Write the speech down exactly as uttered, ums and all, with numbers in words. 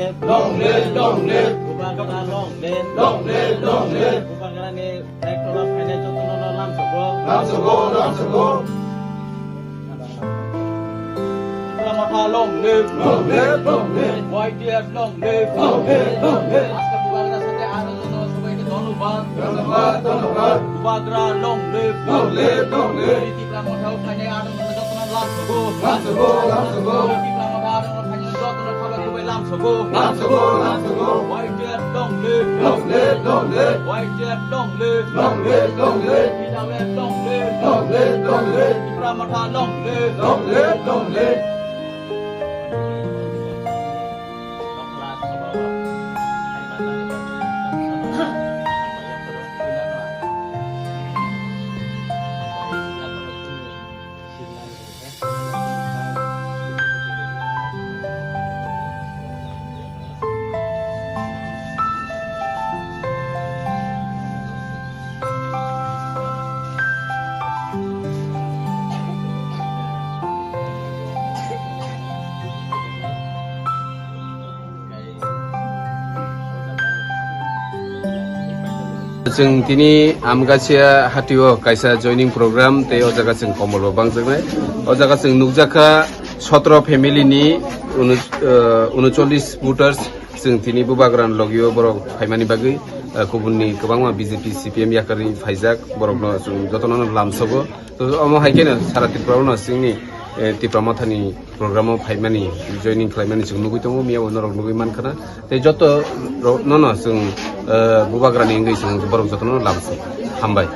Long live, long live. Bubagra long live. Long live, long live. Bubagrani director of finance jotono lamsogo. Lamsogo, lamsogo. Tipra Motha long live. Long live, long live. Y T F long live. Long live, long live. আজকে বুবাগ্রার সাথে আরো জন সবাইকে ধন্যবাদ। ধন্যবাদ, ধন্যবাদ। Bubagra long live. Long live, long live. Tipra Motha o phainai adamrokno jotono lamsogo. Lamsogo, lamsogo. Tipra Motha adamrok phainai jotono khabar kubai lamsogo. Lamsogo, lamsogo. Y T F long live. Long live, long live. Y T F long live. Long live, long live. T W F long live. Long live, long live. Tipra Motha long live. Long live, long live. Chwng tini Amgasia hatio kaisa joining program tei o jaga chwng komol bo bangjaknai. O jaga chwng nukjakha sotro family ni unu-, eh, unuchollis voters chwng tini Bubagra ni logio borok phaimani bagwi, eh, kubunni kwbangma B J P, C P M yakarwi phaijak, borokno chwng jotono lamsogo. To omo hai kheno sara Tripura no chwngni, eh, Tipra Mothani program o phaimani, joining khlaimani chwng nugwi tongo, miya bo norok nugwi mankha na. Tei joto rok no no chwng, eh, Bubagrani wngwi chwng borok jotono lamsok. Hambai.